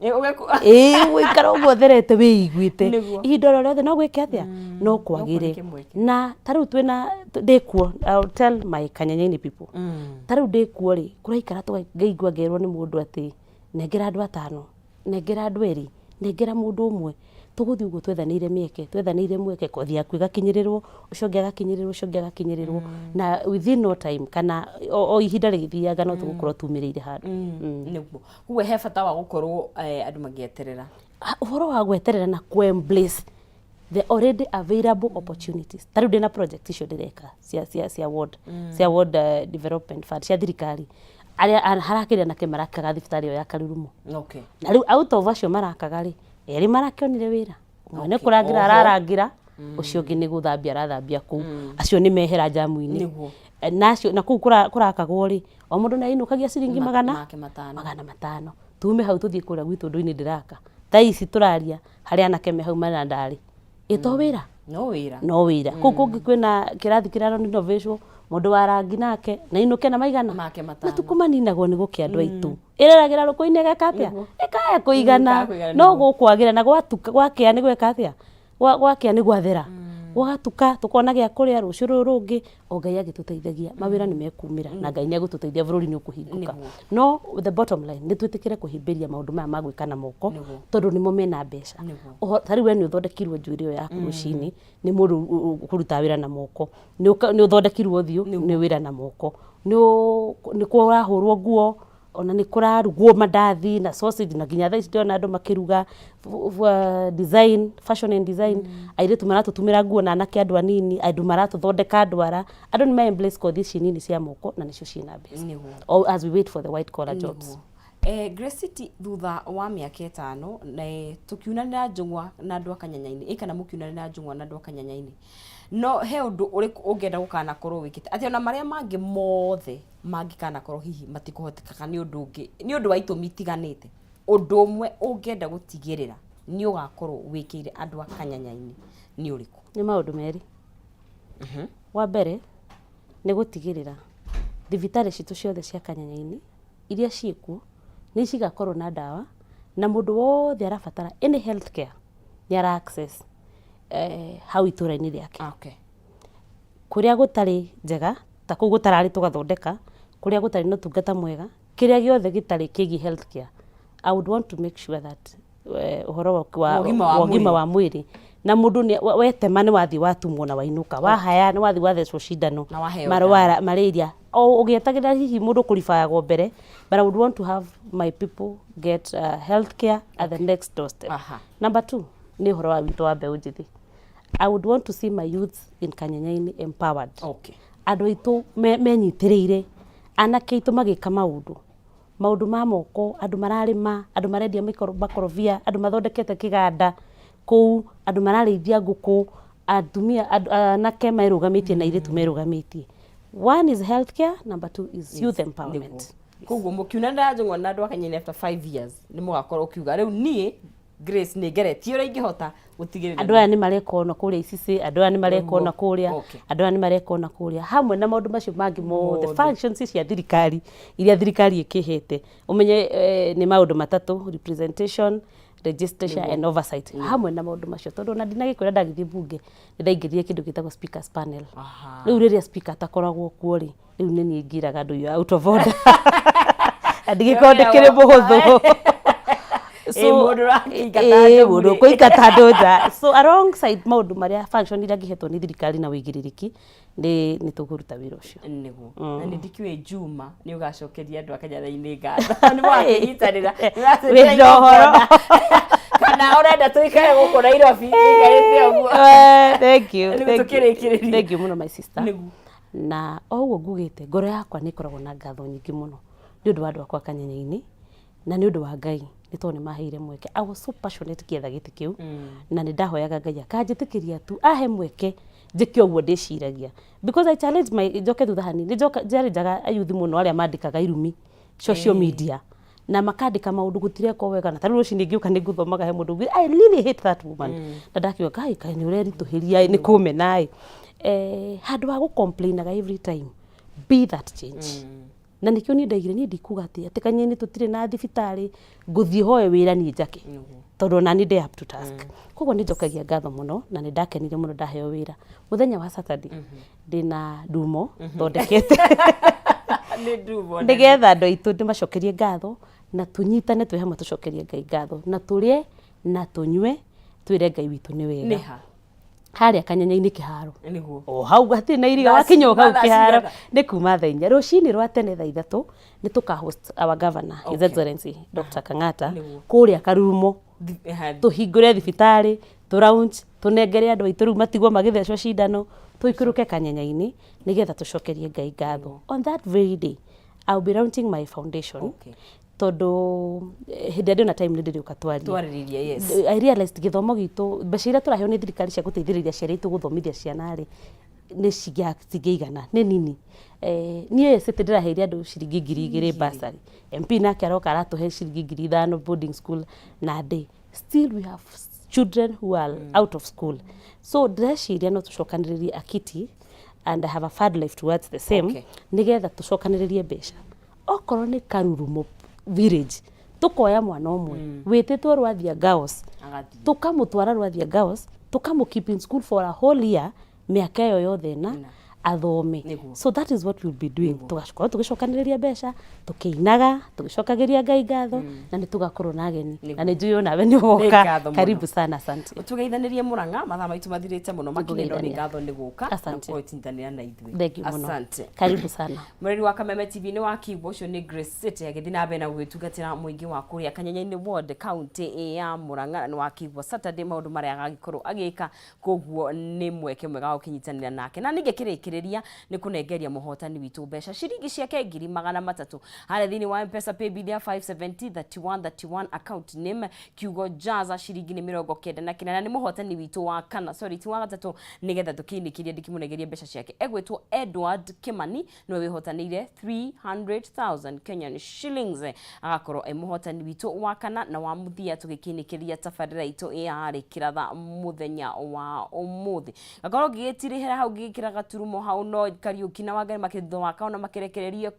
Ĩĩ, gũikara ũguo ũtherete wĩiguĩte. Ihinda o rĩothe no gwĩke atĩa, no kwagĩre.
Kũoneke mweke.
Na ta rĩu twĩna ndĩkuo, I'll tell my Kanyenyaini people, ta rĩu ndĩkuo rĩ, kũraikara ngaigua ngerwo nĩ mũndũ atĩ nengera andũ 5, nengera andũ 2, nengera mũndũ ũmwe. Tũgũthiĩ ũguo twethanĩire mĩeke, twethanĩire mweke, kothi yaku ĩgakinyĩrĩrwo, ũcio ũngĩ agakinyĩrĩrwo, ũcio ũngĩ agakinyĩrĩrwo, na within no time kana o ihinda rĩgĩthiaga no tũgũkorwo tumĩrĩire handũ.
Nĩguo koguo he bata wa gũkorwo andũ magĩeterera.
Ah, ũhoro wa gweterera na kũ-embrace the already available opportunities. Ta rĩu ndĩna project icio ndĩreka cia ward, cia ward development fund cia thirikari, arĩa harakĩrĩ anake marakaga thibitarĩ ĩyo ya Karurumo. Na rĩu out of acio marakaga rĩ, erĩ marakĩonire wĩra. Ũmwe nĩ kũrangĩra ararangĩra, ũcio ũngĩ nĩ gũthambia arathambia kũu. Acio nĩ mehera njamu-inĩ. Na acio na kũu kũrakagwo rĩ, o mũndũ nĩ ainũkagia ciringi magana
make 5.
500. Tume hau tũthiĩ kũrĩa gwitũ ndũ-inĩ ndĩraka. Thaa ici tũraria harĩ anake me hau mena ndarĩ. Ĩ to wĩra?
No wĩra.
No wĩra. Kũu kũngĩ kwĩna kĩrathi kĩra renovation, mũndũ wa rangi nake na inũke na maigana
make 5.
Matukũ maninagwo nĩ gũkĩa andũ aitũ. Ĩreragĩra rũkũ-inĩ ĩgeka atĩa? Ĩkaya kũigana.
Ĩkaya kũigana,
No gũkwagĩra na gwatuka, gwakĩa nĩ gweka atĩa? Gwakĩa nĩ gwathera. Gwagatuka tukona gĩa kũrĩa, rũciũ rũrũ rũngĩ o Ngai agĩtũteithagia, mawĩra nĩ mekumĩra na Ngai nĩ egũtũteithia, bũrũri nĩ ũkũhingũka. No the bottom line, nĩ twĩtĩkĩre kũhĩmbĩria maũndũ maya ma gwĩka na moko, tondũ nĩmo mena mbeca. Ta rĩu we nĩ ũthondekirwo njuĩrĩ ĩyo yaku rũcinĩ nĩ mũndũ ũkũruta wĩra na moko, nĩ ũthondekirwo ũthiũ nĩ wĩra na moko, nĩ kũrahũrwo nguo, ona nĩ kũrarugwo mandathi na sausage, na nginya thaa ici ndĩrona andũ makĩruga design, fashion and design, airĩtu maratũtumĩra nguo na anake, andũ anini, andũ maratũthondeka ndwara, andũ nĩ ma embrace kothi ici nini cia moko na nĩcio ciĩna mbeca. O as we wait for the white collar jobs.
Grace City, thutha wa mĩaka 5 na tũkiunanĩra njũng'wa na andũ a Kanyanya-inĩ, kana mũkiunanĩra njũng'wa na andũ a Kanyanya-inĩ, no he ũndũ ũrĩkũ ũngĩenda gũkanakorwo wĩkĩte atĩ ona marĩa mangĩ mothe mangĩkanakorwo hihi matikũhotekeka nĩ ũndũ ũngĩ, nĩ ũndũ wa itũmi itiganĩte, ũndũ ũmwe ũngĩenda gũtigĩrĩra nĩ ũgakorwo wĩkĩire andũ a Kanyanya-inĩ nĩ ũrĩkũ?
Nĩ maũndũ merĩ. Wa mbere nĩ gũtigĩrĩra thibitarĩ citũ ciothe cia Kanyanya-inĩ iria ciĩkuo nĩ cigakorwo na ndawa, na mũndũ wothe arabatara any health care nĩ ara access hau itũra-inĩ rĩake. Kũrĩa gũtarĩ njega, ta kũu gũtararĩ tũgathondeka, kũrĩa gũtarĩ na ũtungata mwega, kĩrĩa gĩothe gĩtarĩ kĩgiĩ health care, I would want to make sure that ũhoro wa
ũgima wa
ũgima
mwĩrĩ.
Wa mwĩrĩ na mũndũ wetema nĩ wathiĩ watumwo na wainũka, wahaya nĩ wathiĩ wathecwo cindano
na waheo.
Marwara malaria o ũgĩetagĩrĩra hihi mũndũ kũribagwo mbere, but I would want to have my people get health care at the next doorstep. Number two nĩ ũhoro wa witũ wa mbeũ njĩthĩ. I would want to see my youths in Kanyanya-inĩ empowered. Andũ aitũ menyitĩrĩire, anake aitũ magĩka maũndũ ma moko, andũ mararĩma, andũ marendia makorobia, andũ mathondekete kĩganda kũu, andũ mararĩithia ngũkũ, atumia, anake merũgamĩtie na airĩtu merũgamĩtie. One is healthcare, number two is youth empowerment.
Koguo mũkiunanĩra njũng'wa na andũ a Kanyanya after 5 years, nĩ mũgakorwo ũkiuga rĩu niĩ Grace nĩ ngeretie ũrĩa ingĩhota gũtigĩrĩra
andũ aya nĩ mareka ona kũrĩa ICC, andũ aya nĩ mareka ona kũrĩa, andũ aya nĩ mareka ona kũrĩa, hamwe na maũndũ macio mangĩ mothe,
mothe.
Functions cia thirikari iria thirikari ĩkĩhete, ũmenye nĩ maũndũ matatũ: representation, registration and oversight. Hamwe na maũndũ macio, tondũ ona ndinagĩkwĩra, ndagĩthiĩ bunge nĩ ndaingĩrire kĩndũ gĩtagwo speakers panel. Rĩu rĩrĩa speaker atakoragwo kuo rĩ, rĩu nĩ niĩ ngiraga andũ, "You are out of order," na ndigĩkorwo ndĩkĩrĩ mũhũthũ.
Ĩ, mũndũ ũrakĩingata
ĩ,
andũ
mũndũ
rĩ.
ũkũingata andũ nja. So alongside maũndũ marĩa, function iria ngĩhetwo nĩ thirikari na ũigĩrĩrĩki, nĩ tũkũruta wĩra ũcio.
Nĩguo, na nĩ ndikĩũĩ Juma nĩ ũgacokeria andũ a Kanyanya-inĩ ngatho nĩ mwakĩnyitanĩra.
Wĩna ũhoro.
Kana ũrenda tũikare gũkũ Nairobi tũikarĩte ũguo?
Thank you,
Rĩu
thank you.
tũkĩrĩkĩrĩria.
Thank you mũno, my sister. Na o ũguo ngugĩte, ngoro yakwa nĩ ĩkoragwo na ngatho nyingĩ mũno nĩ ũndũ wa andũ akwa Kanyanya-inĩ na nĩ ũndũ wa Ngai, nĩ tondũ nĩ maheire mweke. I was so passionate ngĩetha gĩtĩ kĩu, na nĩ ndahoyaga Ngai akanjĩtĩkĩria tu ahe mweke njĩke ũguo ndĩciragia, because I challenge my, njoke thutha hanini, nĩ njoka challengeaga ayuthi mũno arĩa mandĩkaga irumi social media na makandĩka maũndũ gũtirekwo wega, na tarĩu rũcinĩ ngĩũka nĩ ngũthomaga he mũndũ ũngĩ, "I really hate that woman," na ndakiuga, "Ngai, kaĩ nĩ ũreritũhĩria nĩ kũmena ĩ." Handũ ha gũ-complainaga every time, be that change. Na nĩkĩo niĩ ndaigire niĩ ndikuga atĩ Kanyanya tũtirĩ na thibitarĩ, ngũthiĩ hoe wĩra niĩ njake, tondũ ona niĩ ndĩ up to task. Koguo nĩ njokagia ngatho mũno na nĩ ndakenire mũno ndaheo wĩra mũthenya wa Saturday. Ndĩna ndumo thondekete
Nĩ ndumo nene.
Nĩgetha andũ aitũ ndĩmacokerie ngatho na tũnyitane twĩ hamwe, tũcokerie Ngai ngatho na tũrĩe na tũnyue, twĩre Ngai witũ nĩ wega.
Nĩ ha?
Harĩa Kanyanya-inĩ kĩharo. O hau hatirĩ na iriga.
Thaa
Wakinya o hau
thaa
kĩharo.
cigana?
Nĩ kuma thaa 4 rũcinĩ rwa tene, thaa 3 nĩ tũka host our governor, His Excellency Dr. Kang'ata, kũrĩa Karurumo. Tũhingũre thibitarĩ, tũ launch, tũnengere andũ aitũ rĩu matigwo magĩthecwo cindano, tũikũrũke Kanyanya-inĩ nĩgetha tũcokerie Ngai ngatho. On that very day I will be launching my foundation, tondũ hĩndĩ ĩrĩa ndĩona time nĩ ndĩrĩũka twarie.
Twarĩrĩria, yes.
I realized gĩthomo gitũ, mbeca iria tũraheo nĩ thirikari cia gũteithĩrĩria aciari aitũ gũthomithia ciana rĩ, nĩ cingĩigana nĩ nini. Niĩ city ndĩraheire andũ ciringi 2000 bursary, MP nake aroka aratũhe ciringi 5000 boarding school na day, still we have children who are out of school. So ndĩreciria no tũcokanĩrĩrie akiti, and I have a fund life towards the same, nĩgetha tũcokanĩrĩrie mbeca, okorwo nĩ Karurumo village, tũkoya mwana ũmwe wĩtĩtwo Rwathia Girls,
Agathiĩ.
Tũkamũtwara Rwathia Girls. Tũkamũ keep in school for a whole year, mĩaka ĩyo yothe na athome. So that is what we'll be doing. Tũgakorwo tũgĩcokanĩrĩria mbeca, tũkĩinaga, tũgĩcokagĩria Ngai ngatho, na nĩ tũgakorwo na ageni, na nĩ njũĩ onawe nĩ ũgoka.
Ngatho mũno.
Karibu sana, asante.
Tũgeithanĩrie Mũrang'a, mathaa maitũ mathirĩte mũno makĩria, no nĩ
Nĩngũgeithania.
ngatho nĩ gũka na
Asante.
gũkorwo ũtindanĩra na ithuĩ.
Thank you mũno.
Asante.
Karibu sana.
Mũreri wa Kameme TV, nĩ wakigwo ũcio nĩ Grace City agĩthiĩ na mbere na gũgĩtungatĩra mũingĩ wa kũrĩa Kanyenyainĩ Ward, kaunti ya Murang'a, na nĩ wakigwo Saturday maũndũ marĩa agagĩkorwo agĩka, koguo nĩ mweke mwega wa gũkĩnyitanĩra nake. Na ningĩ kĩrĩkĩrĩria nĩ kũnengeria mũhotani witũ mbeca ciringi ciake 300,000 harĩa thĩinĩ wa M-Pesa paybill ya 570 31 31, account name kiugo Jaza, ciringi nĩ 99, na nĩ mũhotani witũ wa kana, sorry, ti wa gatatũ, nĩgetha tũkĩinĩkĩrie ndĩkĩmũnengerie mbeca ciake. Egwĩtwo Edward Kimani, nĩwe wĩhotanĩire 300,000 Kenyan shillings, agakorwo e mũhotani witũ wa kana na wa mũthia tũgĩkĩinĩkĩria tabarĩra itũ yarĩ kĩratha mũthenya wa ũmũthĩ. Ngakorwo ngĩgĩtirĩhĩra hau, ngĩgĩkĩra gaturumo hau, no Kariũki na Wangari makĩthutha wa kaona makĩrekererie.